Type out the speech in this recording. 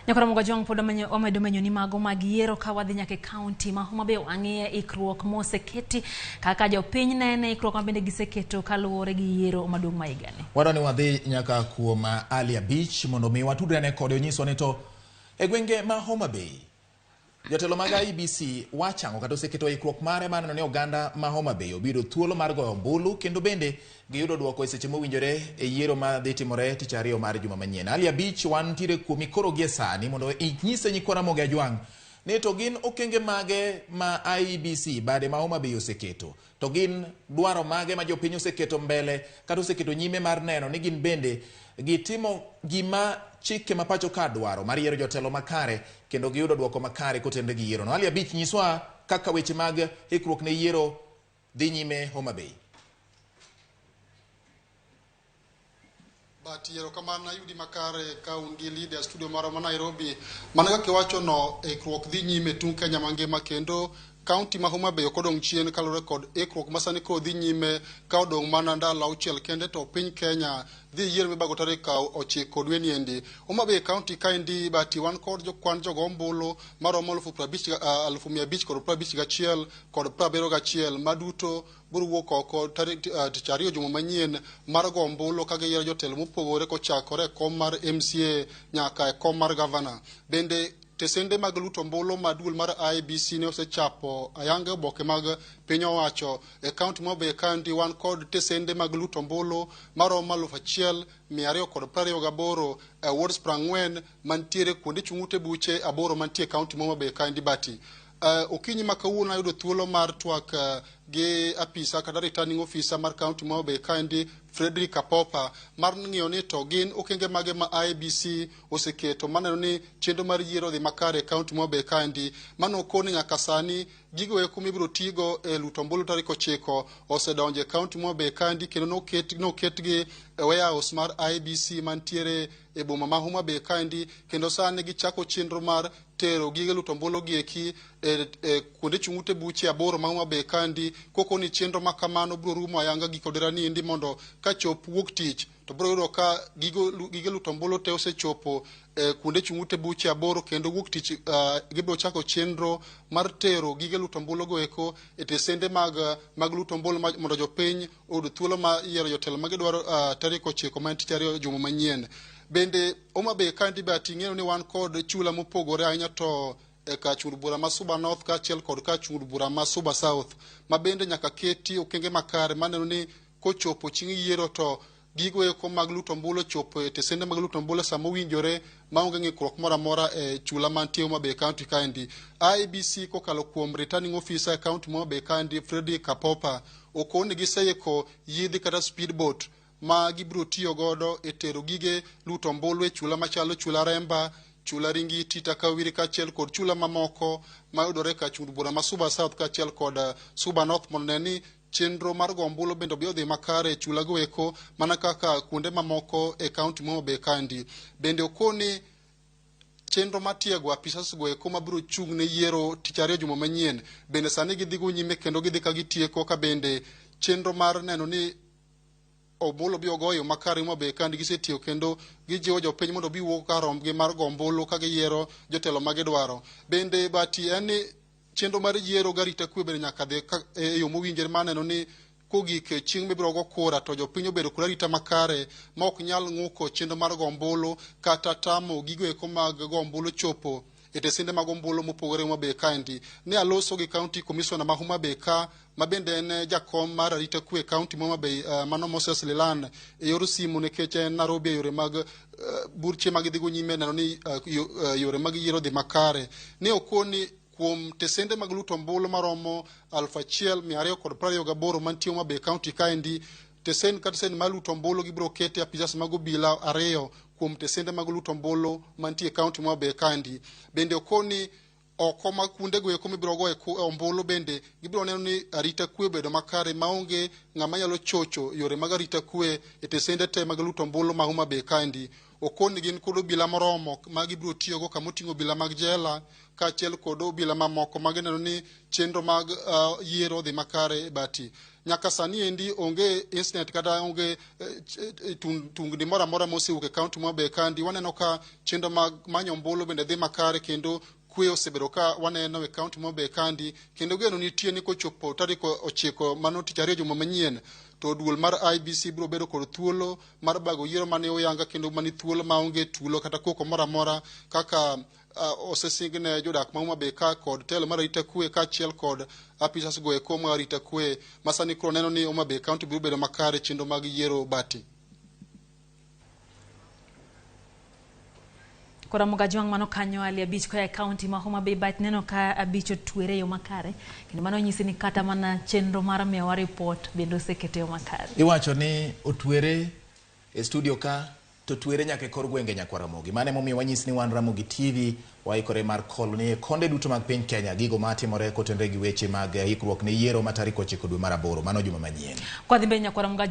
Nyakora Gajwang' pod wamedo menyo ni mago mag yiero ka wadhi nyaka e kaunti ma Homa Bay wang'iye ikruok moseketi kaka jopiny nene ikruok ma bende giseketo kaluwore gi yiero maduong' ma higani. Wadwa ni wadhi nyaka kuom Ali Abich mondo mi watudre ane kode onyiswa ni to e gwenge ma Homa Bay jotelo mag IEBC wachang'o kata oseketo ikruok mare mar neno ni oganda ma Homa Bay obiro thuolo mar goyo ombulu kendo bende giyudo duoko e seche mowinjore e yiero ma dhi timore tich ariyo mar juma manyien. Ali Abich wantiere kuomi koro gie sani mondo inyise nyikwa Ramogi Ajwang' ni to gin okenge mage ma IEBC bade ma Homa Bay oseketo to gin dwaro mage ma jopiny oseketo mbele kata oseketo nyime mar neno ni gin bende gitimo gima chike ma pacho ka dwaro mar yiero jotelo makare kendo giyudo duoko makare kotenore gi yiero no. Ali Abich nyiswa kaka weche mag ikruok ne yiero dhi nyime Homa Bay. But erokamano ayudi makare ka un gi leader studio marwa ma Nairobi. Mana kaka iwacho no, ikruok dhi nyime tung Kenya mangima kendo kaunti ma Homa Bay ok odong' chien kaluwore kod ikruok ma sani koro dhi nyime ka odong' mana ndalo auchiel kende to piny Kenya dhi yiero mibago tarik 9 dweni endi. Homa Bay kaunti kaendi bati wan kod kwan jogo ombulu maromo 551,51 kod 71 maduto biro wuok oko tarik tich ariyo juma manyien mar go ombulu ka giyiero jotelo mopogore kochakore e kom mar MCA nyaka e kom mar gavana. Bende tesende mag luto ombulu ma duol mar IEBC ne osechapo ayanga e oboke mag piny owacho e kaunti ma Homa Bay kaendi wan kod tesende mag luto ombulu maromo 1228 e wards 40 mantiere kuonde chung' ute buche 8 mantie e kaunti ma Homa Bay kaendi bati. Okinyi ma kawuono ayudo thuolo mar twak gi apisa kata returning officer mar kaunti ma Homa Bay kaendi Frederick Apopa mar ng'iyo ni to gin okenge mage ma IEBC oseketo maneno ni chenro mar yiero odhi makare e kaunti ma Homa Bay kaendi. Mano okoni nyaka sani gigo eko mibiro tigo e luto ombulu tarik 9 osedonjo e kaunti ma Homa Bay kaendi kendo noketgi e warehouse mar IEBC mantiere e boma ma Homa Bay kaendi kendo sani gichako chenro mar tero gige luto ombulu gi eki e kuonde chung' ute buche 8 ma Homa Bay kaendi kokoni chenro ma kamano biro rumo ayanga giko dira niendi mondo ka chop wuok tich to biro yudo ka gige luto ombulu te osechopo e kuonde chung' ute buche 8 kendo wuok tich gibiro chako chenro mar tero gige luto ombulu go eko e tesende mag luto ombulu mondo jopiny oyud thuolo mar yiero jotelo ma gidwaro tarik 9 ma en tich ariyo juma manyien. Bende Homa Bay kaendi be ating'eyo ni wan kod chula mopogore ahinya to e kar chung' bura ma Suba North kaachiel kod kar chung' bura ma Suba South ma bende nyaka keti okenge makare maneno ni kochopo chieng' yiero to gigo eko mag luto ombulu chopo e tesende mag luto ombulu sama owinjore maonge ng'ikruok moro amora e chula mantie Homa Bay kaunti kaendi. IEBC kokalo kuom returning officer e kaunti ma Homa Bay kaendi Frederick Apopa okoni giseiko yiedhi kata speedboat ma gibiro tiyo godo e tero gige luto ombulu e chula machalo chula Remba, chula Ringiti, Takawiri kaachiel kod chula mamoko mayudore ka chung' bura ma Suba South kaachiel kod Suba North mondo ne ni chenro mar go ombulu bende obi odhi makare e chula go eko mana kaka kuonde mamoko e kaunti ma Homa Bay kaendi. Bende okoni chenro mar tiego apisas go eko mabiro chung' ne yiero tich ariyo juma manyien bende sani gidhi go nyime kendo gidhi ka gitieko ka bende chenro mar neno ni ombulu bi ogoyo makare Homa Bay kaendi gisetieko kendo gijiwo jopiny mondo obi wuok kar rombgi mar go ombulu ka giyiero jotelo ma gidwaro. Bende bati en ni chenro mar yiero gi arita kwe bende nyaka dhi e yo mowinjore mar neno ni kogik chieng' mibiro go kura to jopiny obedo kod arita makare ma ok nyal ng'uko chenro mar go ombulu kata tamo gigo eko mag go ombulu chopo e tesende mag ombulu mopogore Homa Bay kaendi. Ne aloso gi county commissioner ma Homa Bay ka ma bende en jakom mar arita kwe e kaunti ma Homa Bay mano Moses Lilan e yor simu nikech en Nairobi e yore mag burche mag dhigo nyime neno ni yore mag yiero dhi makare. Ne okoni kuom tesende mag luto ombulu maromo 1228 mantie Homa Bay kaunti kaendi tesen ka tesen mar luto ombulu gibiro kete apisas mag obila 2 kuom tesende mag luto ombulu mantie e kaunti ma Homa Bay kaendi. Bende okoni oko mag kuondego eko mibiro goye ombulu bende gibiro neno ni arita kwe obedo makare maonge ng'ama nyalo chocho yore mag arita kwe e tesende te mag luto ombulu ma Homa Bay kaendi. Okon ni gin kod obila moromo ma gibiro tiyogo kama oting'o obila mag jela kaachiel kod obila mamoko ma gineno ni chenro mag yiero odhi makare e Bati. Nyaka sani endi onge incident kata onge tungni moro amora mosewuok e kaunti ma Homa Bay kandi. Waneno ka chenro mag manyo ombulu bende dhi makare, kendo kwe osebedo ka waneno e kaunti ma Homa Bay kandi, kendo geno nitie ni kochopo tarik 9, mano tich ariyo juma manyien, to duol mar IEBC biro bedo kod thuolo mar bago yiero mane oyanga kendo mani thuolo maonge tulo kata koko moro amora kaka osesing ne jodak ma Homa Bay ka kod telo mar arita kwe kaachiel kod apisas go eko mar arita kwe ma sani koro neno ni Homa Bay County biro bedo makare chenro mag yiero, Bati. Koro Mogajwang', mano kanyo Ali Abich koa e kaunti ma Homa Bay, but neno ka abich otwere e yo makare, kendo mano nyisi ni kata mana chenro mar miyowa report bende osekete e yo makare. Iwacho ni otwere e studio ka to twere nyaka e kor gwenge, nyakwa Ramogi. Mano emomiyo wanyisi ni wan Ramogi TV waikore mar kolo ni e konde duto mag piny Kenya gigo matimore kotenore gi weche mag ikruok ne yiero ma tarik 9 dwe mar 8, mano juma manyien. Kwadhi mbele, nyakwa Ramogi.